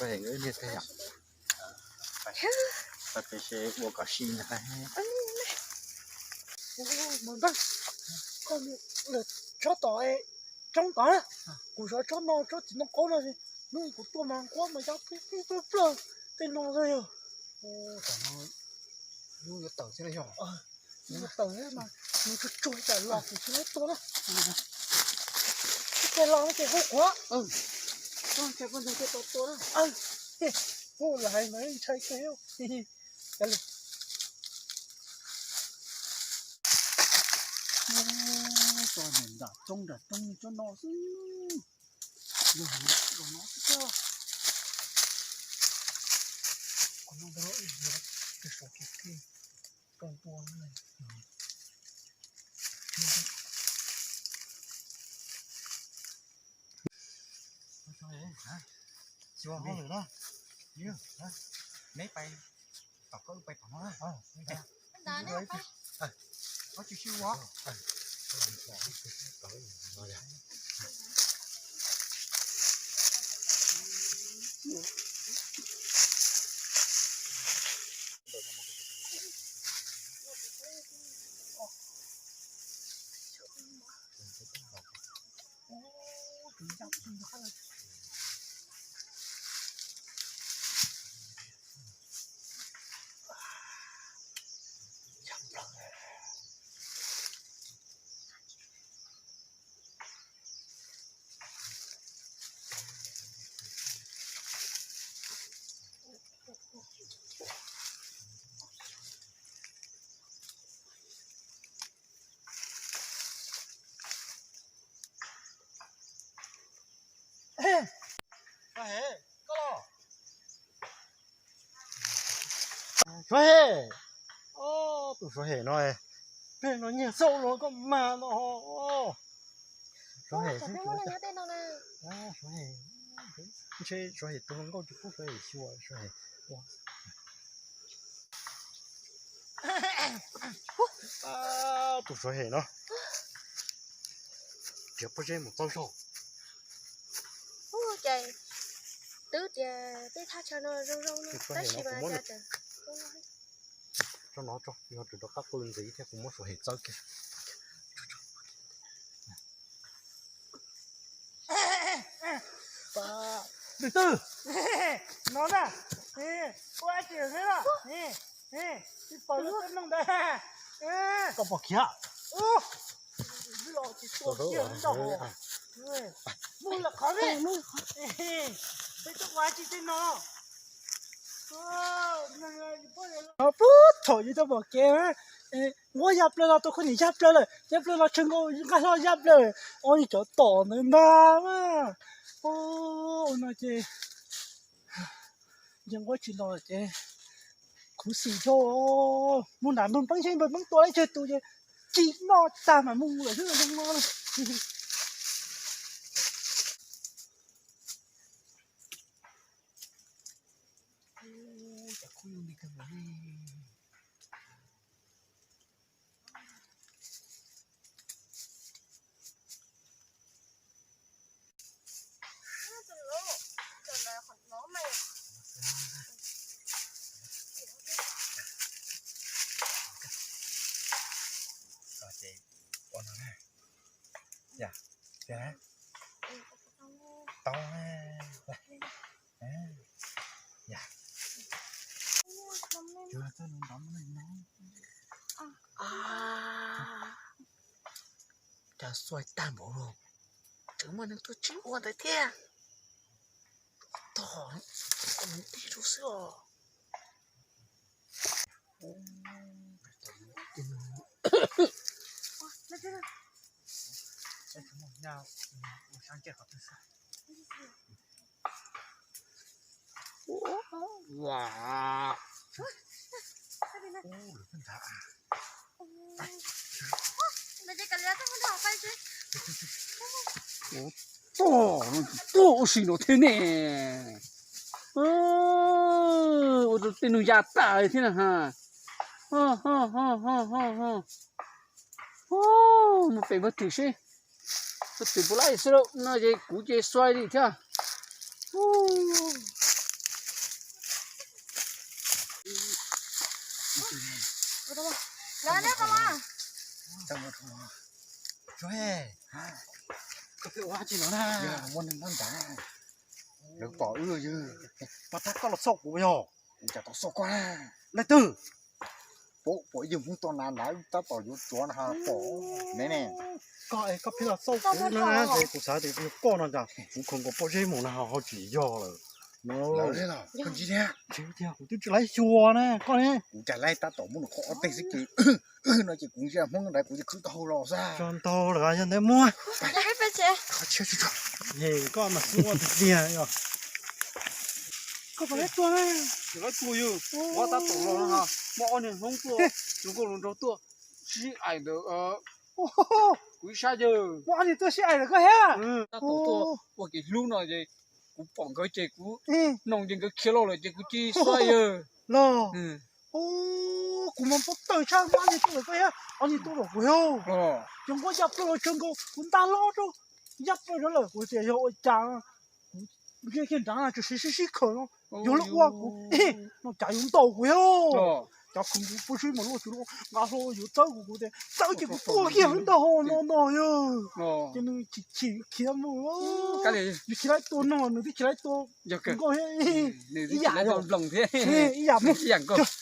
Niag tag yom. Peb ua kom sib ntag. Mas ntag, koj mus lawm tsob tom, tsob tom na, kuv sov tsob no, tsob tim no qaub no, hnub kuv tuaj mas nquab mas yob plawg plawg tej no xwb yog. Tam no lub yuav tawm thiab yog. Lub yuav tawm mas nws tsuag tsuag tam los kuv tsis laib tua na. Ib pliag los no ces hu kuv. Tua na. Hu lawm hais mas ntshai kawg. Tso nram roob nram roob tsob no xwb. Yog los no xwb. Qhov no ntawd ib yam, koj tua. Neb pais tom koj, wb pais tom no na. Koj tsis sib ua. Suav hem, tus suav hem no, peb no nyiag xauj los koj mas no. Suav hem, suav hem, ntshe suav hem tus hluas nkauj tsis pub suav hem xyuas suav hem. Tus suav hem no, nrhiav pob zeb mus txaub zog. Ces twb tias tej thaj chaw no zoo zoo no tab sis mas cas tso no tso, yog rau qab qw ntxiv thiab kuv muab suav hem txawb kiag. Tus twg no na, ua tsis xwb los, tsis pom lub teb no ntawd. Koj pom kiag. Los tsis tua kiag ntau. Mus lawm qhov peb, peb tuaj ua tsis tej no. Pub thaum yus tuaj pom kev, nquab ya plaws los tus khaub ncaws ya plaws lawm, ya plaws los tshaw nkaus nqaj hlo ya plaws, ob cov tom ntawd ntag. Ua no ces yog nquab tsis los ces khuv xim dhau. Mus nram npawg Peeb, npawg Peeb tua ib tsawg tus ces tsis noj tag mas mus lawm xwb no. Tau, cas xuav tag npaum los tseem muaj neeg tuaj tsis ua ntawd thiab. Tog, tig rau xwb os. Tuaj, tuaj ua si no thiab ne. Ua rau tej nus ya tas li thiab na ha. Mus pem npawg Twm seb, npawg Twm puas laib xwb lauj, no ces kuv ces xuav li thiab. Lawv neb qhov mas. Koj pheej ua dab tsi no na? Muaj neeg nyob nrad, lawv pom wb yog. Pab tab koj los xauj kuv yog? Kuv cas tau xauj koj na. Leej twg? Pom ib yawg Hmoob tuaj na nrad, wb tab tom yuav tsuav no pom ne ne. Koj es koj pheej los xauj kuv no na, es kuv xav tias yog koj no cas kuv khaws nkaus pob zeb mus no ho tsis yog lawm. Tsis tiag, kuv twb tsis laib xyuas na koj ne. Kuv cas laib tab tom muab nws qhov ob teg xwb ces, no ces kuv ntsia Hmoob nrad kuv ces khwv tau hau los xwb. Tso ntau lawm yog ntawd muab. Koj mas xub tiag tiag. Koj puas laib tua? Tsis laib tua yog, kuv tab tom los no muaj ob niag Hmoob tuaj, zoo nkauj hluas nraug tuaj sib aim ntawm kuv ib sab yawg. Muaj ob niag tuaj sib aim ntawm koj thiab? Tab tom tuaj ua kev hlub no ces kuv pom nkawd ces kuv noog ces nkawd khiav los lawm ces kuv cia li xuab yawg. Los, kuv mas paub tawg tshaj, muaj ob niag tuaj ntawm koj thiab, ob niag tuaj ntawm kuv thiab. Cov nkuaj yaj plaws los tsawv nkaus, kuv nta hlo rau, yaj plaws rau lawm kuv tias yog ua cas. Kuv ntsia kiag nrad tsuas siv sib sib khawm no, yog lub ua kuv, no cas yuav ntaus kuv thiab. Cov khoom kuv puag sib mas luaj tsuas nqa hlo yuav txawb kuv, kuv tias txawb ces kuv tuaj kiag xwb ntag ho no no yog. Ces nws chim chim khiav mus, nws khiav laib tua no nws twb khiav laib tua nkauj thiab, ib yam nploos thiab, ib yam nkaus.